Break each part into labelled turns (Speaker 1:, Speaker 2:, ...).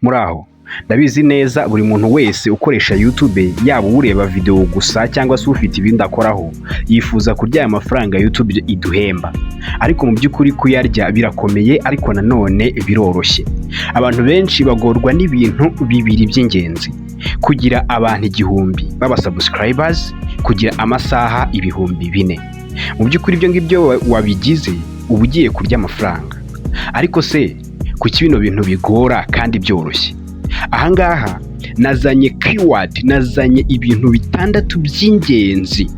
Speaker 1: Muraho, ndabizi neza buri muntu wese ukoresha YouTube, yaba ureba video gusa cyangwa se ufite ibindi akoraho, yifuza kurya aya mafaranga YouTube iduhemba. Ariko mu by'ukuri kuyarya birakomeye, ariko nanone biroroshye. Abantu benshi bagorwa n'ibintu bibiri by'ingenzi: kugira abantu 1000 b'aba subscribers, kugira amasaha 4000. Mu by'ukuri ibyo ngibyo wabigize, uba ugiye kurya amafaranga. Ariko se kuki bino bintu bigora kandi byoroshye? Ahangaha nazanye keyword, nazanye ibintu bitandatu by'ingenzi.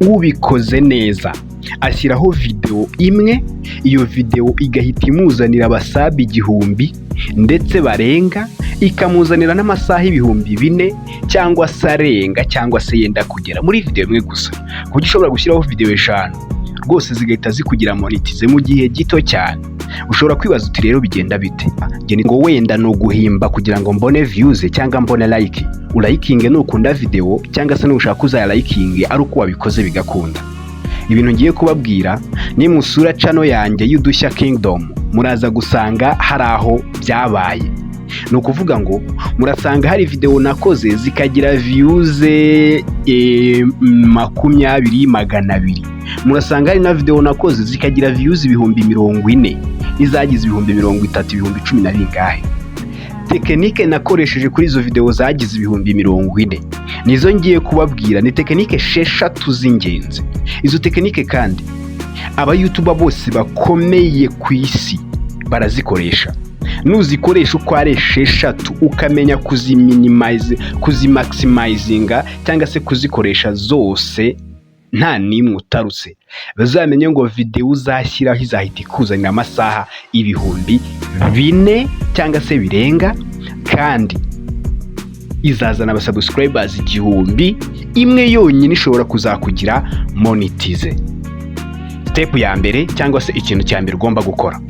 Speaker 1: Ubikoze neza ashyiraho video imwe, iyo video igahita imuzanira aba sub 1000 ndetse barenga, ikamuzanira n'amasaha 4000 cyangwa se arenga cyangwa se yenda kugera muri video imwe gusa, ku buryo ushobora gushyiraho video eshanu rwose zigahita zikugira monetize mu gihe gito cyane. Ushobora kwibaza uti: "Rero bigenda bite?" Ngo wenda ni uguhimba kugira ngo mbone views cyangwa mbone like. Urayikinge nukunda video, cyangwa se nushaka uzayalikinge ari uko wabikoze bigakunda. Ibintu ngiye kubabwira, nimusura channel yanjye y'Udushya Kingdom, muraza gusanga hari aho byabaye. Ni ukuvuga ngo murasanga hari video nakoze zikagira views 20, 200. Murasanga hari na video nakoze zikagira views 40,000, n'izagize 30,000, 10,000 na bingahe. Technique nakoresheje kuri izo video zagize 40,000 nizo ngiye kubabwira. Ni technique esheshatu z'ingenzi. Izo technique kandi aba YouTuber bose bakomeye ku isi barazikoresha. Nuzikoresha uko ari esheshatu, ukamenya kuziminimize, kuzimaximizinga cyangwa se kuzikoresha zose nta n'imwe utarutse, bazamenye ngo videwo uzashyiraho izahita ikuzanira amasaha 4000 cyangwa se birenga, kandi izazana aba subscribers 1000. Imwe yonyine ishobora kuzakugira monetize. Step ya mbere, cyangwa se ikintu cya mbere ugomba gukora,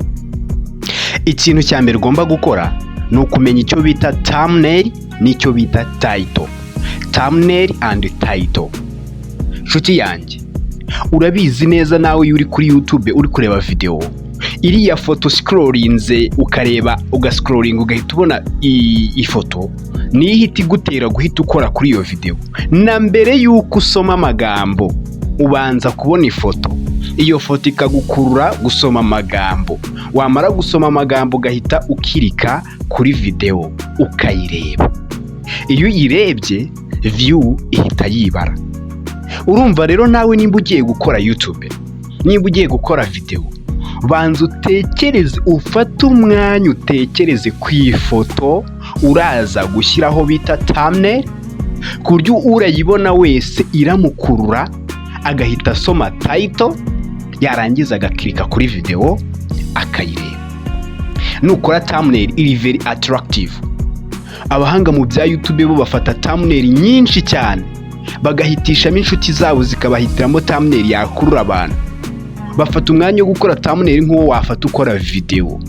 Speaker 1: ikintu cya mbere ugomba gukora ni ukumenya icyo bita thumbnail n'icyo bita title. Thumbnail and title. Nshuti yanjye, urabizi neza nawe, iyo uri kuri YouTube uri kureba videwo, iriya foto scrollinze ukareba, ugascrollinga ugahita ubona ifoto, niyo ihita igutera guhita ukora kuri iyo videwo. Na mbere y'uko usoma amagambo, ubanza kubona ifoto. Iyo foto ikagukurura gusoma amagambo. Wamara gusoma amagambo, ugahita ukirika kuri videwo ukayireba. Iyo uyirebye, view ihita yibara. Urumva rero nawe, nimba ugiye gukora YouTube, nimba ugiye gukora videwo, banza utekereze, ufate umwanya utekereze ku ifoto uraza gushyiraho bita thumbnail, ku buryo urayibona wese iramukurura agahita asoma title, yarangiza agakirika kuri videwo akayireba. Nukora thumbnail iri very attractive, abahanga mu bya YouTube bo bafata thumbnail nyinshi cyane, bagahitishamo inshuti zabo zikabahitiramo thumbnail yakurura abantu. Bafata umwanya wo gukora thumbnail nk'uwo wafata ukora videwo,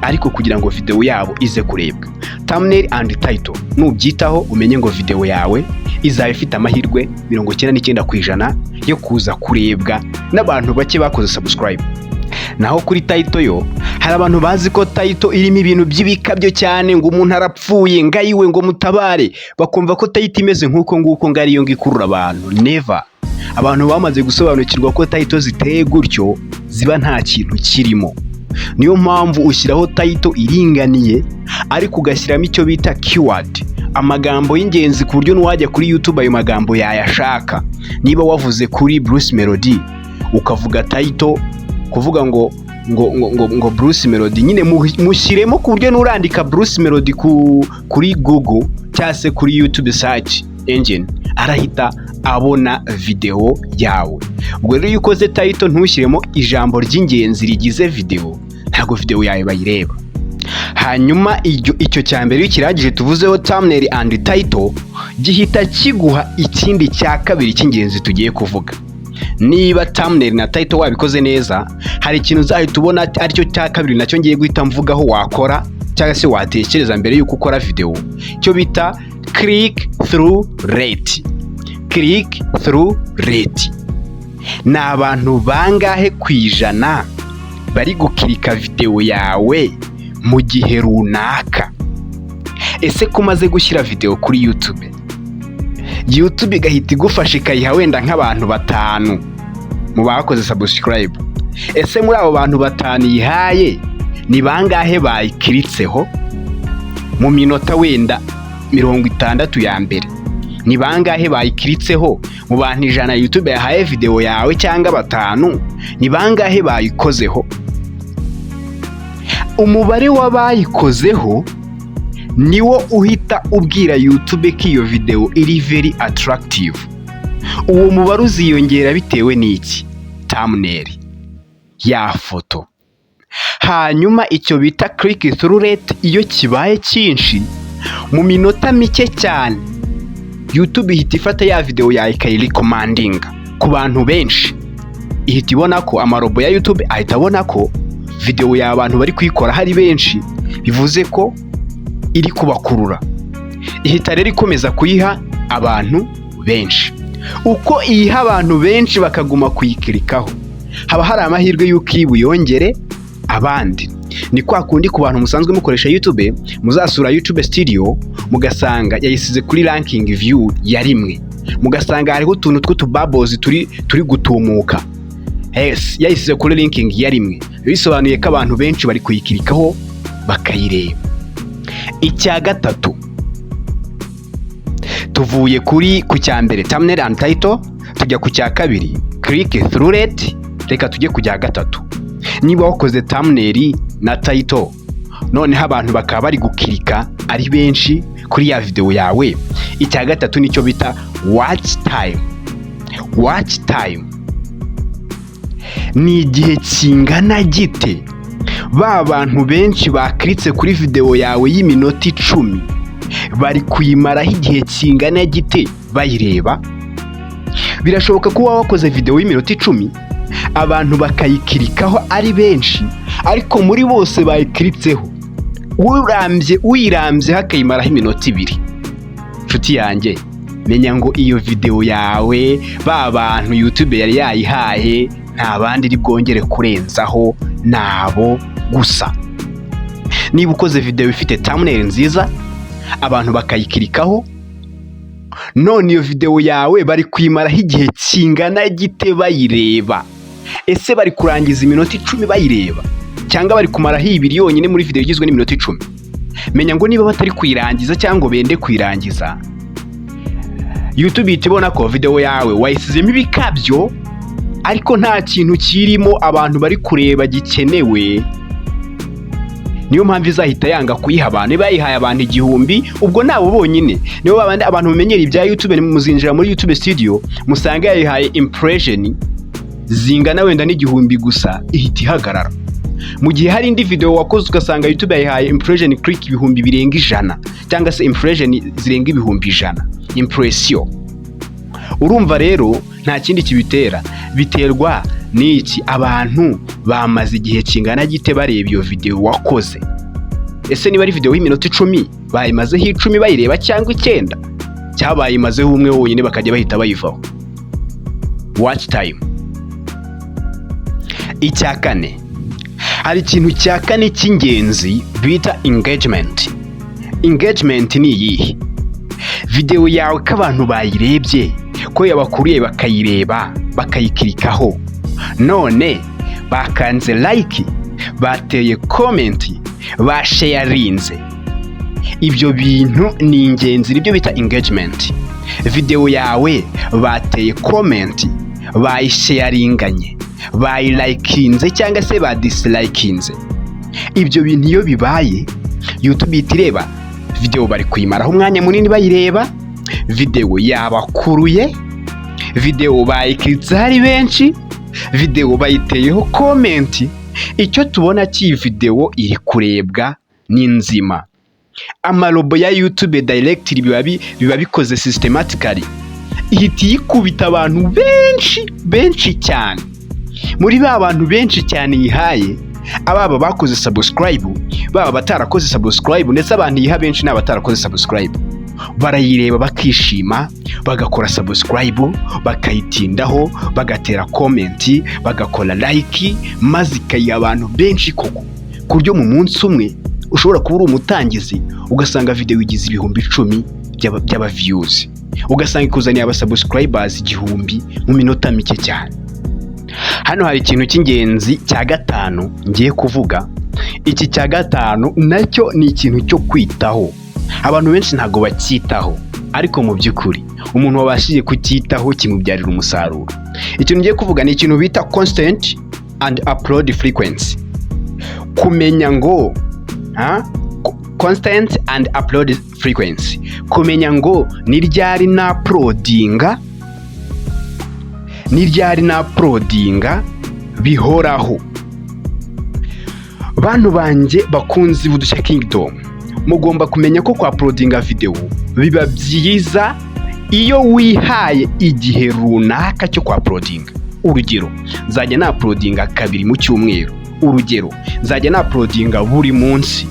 Speaker 1: ariko kugira ngo videwo yabo ize kurebwa. Thumbnail and title, nubyitaho, umenye ngo videwo yawe izaba ifite amahirwe 99% yo kuza kurebwa n'abantu bake bakoze subscribe. Naho kuri title yo, hari abantu bazi ko title irimo ibintu by'ibikabyo cyane, ngo umuntu arapfuye, ngo ayiwe, ngo mutabare, bakumva ko title imeze nk'uko nguko ngo ariyo ngo ikurura abantu. Never. Abantu bamaze gusobanukirwa ko title ziteye gutyo ziba nta kintu kirimo. Niyo mpamvu ushyiraho title iringaniye, ariko ugashyiramo icyo bita keyword, amagambo y'ingenzi, ku buryo n'uwajya kuri YouTube ayo magambo yayashaka. Niba wavuze kuri Bruce Melody, ukavuga title kuvuga ngo Bruce Melody nyine, mushyiremo ku buryo n'urandika Bruce Melody kuri Google cyangwa se kuri YouTube search engine arahita abona videwo yawe. Ubwo rero iyo ukoze title ntushyiremo ijambo ry'ingenzi rigize videwo, ntabwo videwo yawe bayireba. Hanyuma icyo cya mbere iyo kirangije, tuvuzeho thumbnail and title, gihita kiguha ikindi cya kabiri cy'ingenzi tugiye kuvuga. Niba thumbnail na title wabikoze neza, hari ikintu uzahita ubona aricyo cya kabiri nacyo ngiye guhita mvugaho wakora cyangwa se watekereza mbere y'uko ukora videwo, cyo bita click through rate. Click through rate ni abantu bangahe ku ijana bari gukirika videwo yawe mu gihe runaka. Ese ko umaze gushyira videwo kuri YouTube, YouTube igahita igufasha ikayiha wenda nk'abantu batanu mu bakoze subscribe, ese muri abo bantu batanu iyihaye ni bangahe bayikiritseho mu minota wenda 60 ya mbere? Ni bangahe bayikiritseho mu bantu 100 YouTube yahaye videwo yawe, cyangwa batanu? Ni bangahe bayikozeho? Umubare w'abayikozeho niwo uhita ubwira YouTube ko iyo videwo iri very attractive. Uwo mubare uziyongera bitewe n'iki? Thumbnail ya foto. Hanyuma icyo bita click through rate iyo kibaye cyinshi, mu minota mike cyane YouTube ihita ifata ya videwo yawe ikayirecommendinga ku bantu benshi. Ihita ibona ko amarobo ya YouTube ahita abona ko videwo yawe abantu bari kuyikora hari benshi, bivuze ko iri kubakurura. Ihita rero ikomeza kuyiha abantu benshi. Uko iyiha abantu benshi bakaguma kuyikirikaho, haba hari amahirwe y'uko iri buyongere abandi. Ni kwa kundi ku bantu musanzwe mukoresha YouTube, muzasura YouTube Studio mugasanga yayisize kuri ranking view ya rimwe, mugasanga hariho utuntu tw'utubabozi turi gutumuka. Yes, yayisize kuri ranking ya rimwe, bisobanuye ko abantu benshi bari kuyikirikaho bakayireba. Icya gatatu, tuvuye kuri ku cya mbere thumbnail and title, tujya ku cya kabiri click through rate, reka tujye ku cya gatatu. Niba wakoze thumbnail na title, noneho abantu bakaba bari gukirika ari benshi kuri ya videwo yawe, icya gatatu nicyo bita watch time. Watch time ni igihe kingana gite ba bantu benshi bakiritse kuri videwo yawe y'iminota 10 bari kuyimaraho igihe kingana gite bayireba? Birashoboka ko waba wakoze videwo y'iminota 10, abantu bakayikirikaho ari benshi, ariko muri bose bayikiritseho urambye uyirambyeho akayimaraho iminota 2. Nshuti yanjye, menya ngo iyo videwo yawe ba bantu YouTube yari yayihaye nta bandi iri bwongere kurenzaho, nabo gusa. Niba ukoze videwo ifite thumbnail nziza, abantu bakayikirikaho, none iyo videwo yawe bari kuyimaraho igihe kingana gite bayireba? Ese bari kurangiza iminota 10 bayireba, cyangwa bari kumaraho 2 yonyine muri videwo igizwe n'iminota 10? Menya ngo niba batari kuyirangiza cyangwa ngo bende kuyirangiza, YouTube ihita ibona ko videwo yawe wayisizemo ibikabyo ariko nta kintu kirimo abantu bari kureba gikenewe. Niyo mpamvu izahita yanga kuyiha abantu. Niba yayihaye abantu 1000, ubwo nabo bonyine nibo babandi. Abantu mumenyera ibya YouTube, muzinjira muri YouTube Studio musange yayihaye impression zingana wenda n'1000 gusa, ihita ihagarara, mu gihe hari indi video wakoze ugasanga YouTube yayihaye impression click ibihumbi birenga 100, cyangwa se impression zirenga 100,000 impression. Urumva rero nta kindi kibitera, biterwa n'iki? Abantu bamaze igihe kingana gite bareba iyo video wakoze? Ese niba ari video y'iminota 10, bayimazeho 10 bayireba, cyangwa 9, cyangwa bayimazeho umwe wonyine bakajya bahita bayivaho? Watch time. Icya kane, hari ikintu cya kane cy'ingenzi bita engagement. Engagement ni iyihe? Videwo yawe ko abantu bayirebye, ko yabakuriye bakayireba, bakayikirikaho, none bakanze like, bateye comment, basharinze, ibyo bintu ni ingenzi, nibyo bita engagement. Videwo yawe bateye comment, bayisharinganye, bayilikinze cyangwa se badislikinze, ibyo bintu iyo bibaye, YouTube ihita ireba videwo bari kuyimaraho umwanya munini bayireba, videwo yabakuruye, videwo bayikiritseho ari benshi, videwo bayiteyeho comment. Icyo tubona cy'iyi videwo iri kurebwa ni nzima. Amarobo ya YouTube directly biba bikoze systematically, ihita iyikubita abantu benshi benshi cyane. Muri ba bantu benshi cyane yihaye, ababa bakoze subscribe, baba batarakoze subscribe, ndetse abantu yiha benshi ni abatarakoze subscribe, barayireba bakishima, bagakora subscribe, bakayitindaho, bagatera comment, bagakora like, maze ikayiha abantu benshi koko, ku buryo mu munsi umwe Ushobora kuba uri umutangizi, ugasanga videwo igize 10,000 by'aba views, ugasanga ikuzaniye aba subscribers 1000 mu minota mike cyane. Hano hari ikintu cy'ingenzi cya gatanu ngiye kuvuga. Iki cya gatanu nacyo ni ikintu cyo kwitaho. Abantu benshi ntabwo bacyitaho, ariko mu by'ukuri umuntu wabashije kucyitaho kimubyarira umusaruro. Ikintu ngiye kuvuga ni ikintu bita constant and upload frequency. Kumenya ngo ha? Constant and upload frequency, kumenya ngo ni ryari na uploadinga, ni ryari na uploadinga bihoraho. Bantu banjye bakunzi b'Udushya Kingdom, mugomba kumenya ko kwa uploadinga video biba byiza iyo wihaye igihe runaka cyo kwa uploadinga. Urugero, nzajya na uploadinga kabiri mu cyumweru. Urugero, nzajya na uploadinga buri munsi,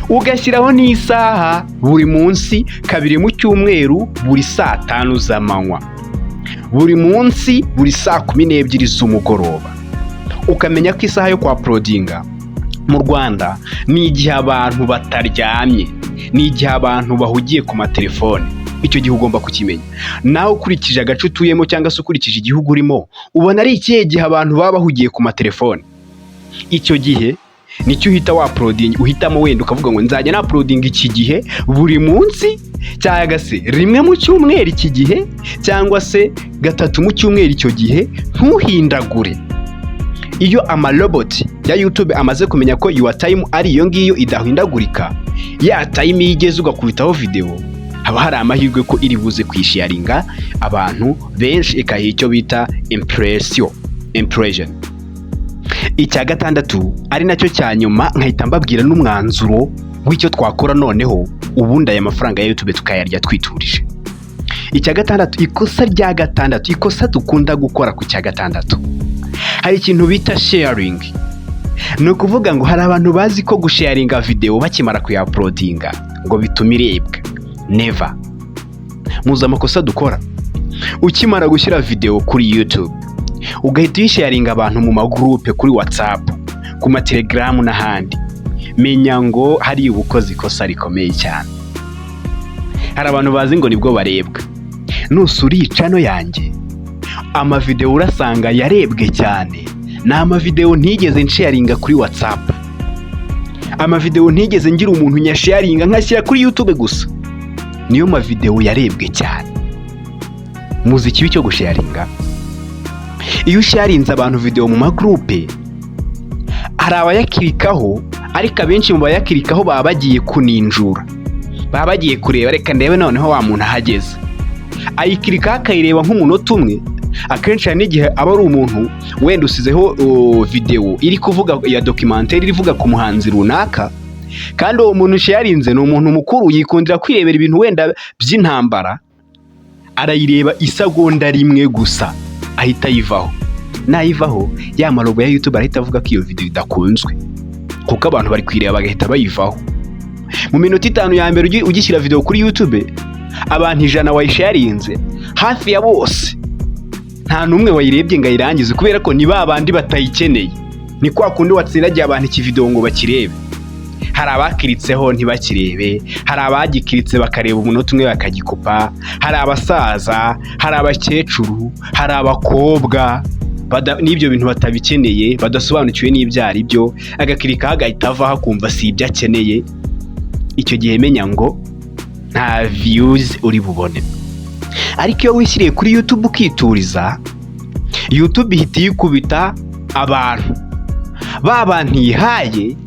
Speaker 1: ugashyiraho n'isaha: buri munsi, kabiri mu cyumweru, buri saa 5 z'amanywa, buri munsi, buri saa 12 z'umugoroba. Ukamenya ko isaha yo kwa uploadinga mu Rwanda ni igihe abantu bataryamye, ni igihe abantu bahugiye ku matelefone. Icyo gihe ugomba kukimenya nawe ukurikije agace utuyemo cyangwa se ukurikije igihugu urimo. Ubona ari ikihe gihe abantu baba bahugiye ku matelefone? Icyo gihe nicyo uhita wa uploadinga. Uhitamo wenda ukavuga ngo nzajya na uploadinga iki gihe buri munsi, cyangwa se rimwe mu cyumweru iki gihe, cyangwa se gatatu mu cyumweru icyo gihe. Ntuhindagure. Iyo amaroboti ya YouTube amaze kumenya ko your time ari iyo ngiyo idahindagurika, ya time iyo igeze ugakubitaho videwo, haba hari amahirwe ko iri buze kuyisharinga abantu benshi, ikayiha icyo bita impression. Icya gatandatu, ari nacyo cya nyuma, nkahita mbabwira n'umwanzuro w'icyo twakora noneho ubundi aya mafaranga ya YouTube tukayarya twiturije. Icya gatandatu, ikosa rya gatandatu, ikosa dukunda gukora ku cya gatandatu, hari ikintu bita sharing. Ni ukuvuga ngo hari abantu bazi ko gusharinga videwo bakimara kuyauploadinga ngo bitume irebwa. Never. Muzi amakosa dukora? Ukimara gushyira videwo kuri YouTube, ugahita uyisharinga abantu mu magurupe kuri WhatsApp, ku matelegaramu n'ahandi, menya ngo hari uba ukoze ikosa rikomeye cyane. Hari abantu bazi ngo nibwo barebwa. Nusura iyi channel yanjye, amavidewo urasanga yarebwe cyane ni amavidewo ntigeze nsharinga kuri WhatsApp, amavidewo ntigeze ngira umuntu nyasharinga, nkashyira kuri YouTube gusa. Niyo mavidewo yarebwe cyane. Muzi ikibi cyo gusharinga? Iyo usharinze abantu videwo mu magurupe, hari abayakirikaho, ariko abenshi mu bayakirikaho baba bagiye kuninjura, baba bagiye kureba: "Reka ndebe noneho wa muntu ahageze." Ayikirikaho akayireba nk'umunota umwe. Akenshi hari n'igihe aba ari umuntu wenda usizeho videwo iri kuvuga ya documentaire iri ivuga ku muhanzi runaka, kandi uwo muntu usharinze ni umuntu mukuru, yikundira kwirebera ibintu wenda by'intambara. Arayireba isagonda rimwe gusa, ahita ayivaho. Nayivaho, ya marobo ya YouTube arahita avuga ko iyo video idakunzwe, kuko abantu bari kuyireba bagahita bayivaho. Mu minota 5 ya mbere ugishyira video kuri YouTube, abantu 100 wayisharinze, hafi ya bose nta n'umwe wayirebye ngo ayirangize, kubera ko ni ba bandi batayikeneye. Ni kwa kundi watsindagiye abantu ikividewo ngo bakirebe. Hari abakiritseho ntibakirebe, hari abagikiritse bakareba umunota umwe bakagikupa, hari abasaza, hari abakecuru, hari abakobwa n'ibyo bintu batabikeneye, badasobanukiwe n'ibyo ari byo. Agakirikaho agahita avaho, akumva si ibyo akeneye. Icyo gihe menya ngo nta views uri bubone. Ariko iyo wishyiriye kuri YouTube ukituriza, YouTube ihita iyikubita abantu, ba bantu iyihaye.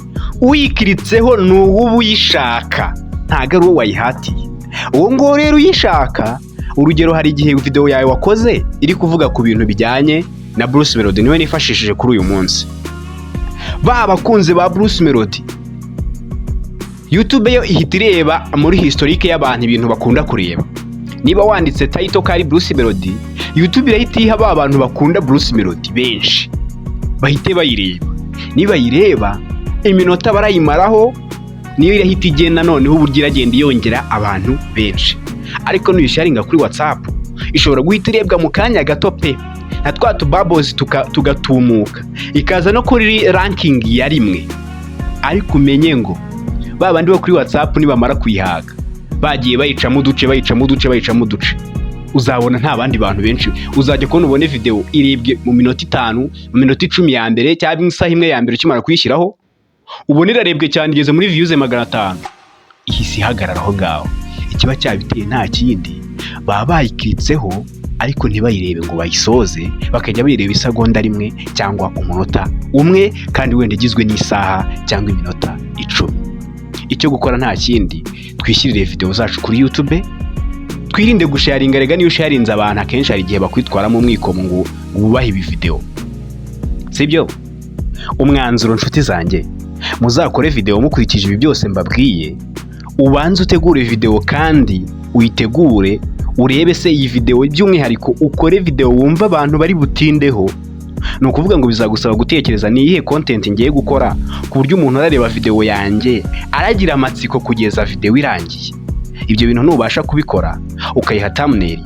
Speaker 1: Uyikiritseho ni uwo uba uyishaka, ntabwo ari uwo wayihatiye. Uwo nguwo rero uyishaka, urugero, hari igihe video yawe wakoze iri kuvuga ku bintu bijyanye na Bruce Melody, niwe nifashishije kuri uyu munsi, ba bakunzi ba Bruce Melody, YouTube yo ihita ireba muri historique y'abantu ibintu bakunda kureba. Niba wanditse title ko ari Bruce Melody, YouTube irahita iha ba bantu bakunda Bruce Melody benshi bahite bayireba. Niba bayireba, iminota barayimaraho, niyo irahita igenda noneho uburyo iragenda yongera abantu benshi. Ariko nuyisharinga kuri WhatsApp, ishobora guhita irebwa mu kanya gato pe, na twa tubabozi tugatumuka, ikaza no kuri ranking ya rimwe. Ariko umenye ngo ba bandi bo kuri WhatsApp nibamara kuyihaga, bagiye bayicamo uduce, bayicamo uduce, bayicamo uduce, uzabona nta bandi bantu benshi. Uzajya kubona ubone video irebwe mu minota 5, mu minota 10 ya mbere, cyangwa isaha imwe ya mbere ukimara kuyishyiraho, ubona irarebwe cyane, igeze muri views 500, ihise ihagarara aho ngaho. Ikiba cyabiteye nta kindi, baba bayikiritseho ariko ntibayirebe ngo bayisoze, bakajya bayireba isegonda rimwe cyangwa umunota umwe, kandi wenda igizwe n'isaha cyangwa iminota 10. Icyo gukora nta kindi, twishyirire video zacu kuri YouTube, twirinde gusharinga. Rega niyo usharinze abantu, akenshi hari igihe bakwitwaramo umwikomo ngo wubahe ibi video, sibyo? Umwanzuro, nshuti zanjye, muzakore video mukurikije ibi byose mbabwiye. Ubanze utegure video kandi uyitegure urebe se iyi video, by'umwihariko ukore video wumva abantu bari butindeho. Ni ukuvuga ngo bizagusaba gutekereza: ni iyihe content ngiye gukora ku buryo umuntu arareba video yanjye aragira amatsiko kugeza video irangiye? Ibyo bintu nubasha kubikora, ukayiha thumbnail,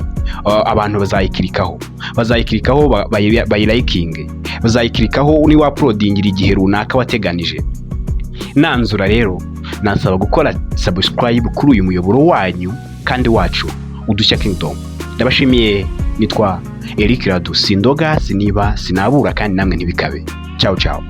Speaker 1: abantu bazayikirikaho, bazayikirikaho, bayilikinge, bazayikirikaho niba uploadingira igihe runaka wateganije. Nanzura rero, nasaba gukora subscribe kuri uyu muyoboro wanyu kandi wacu, Udushya Kingdom. Ndabashimiye, nitwa Eric Radu. Sindoga, siniba, sinabura, kandi namwe ntibikabe. Ciao ciao.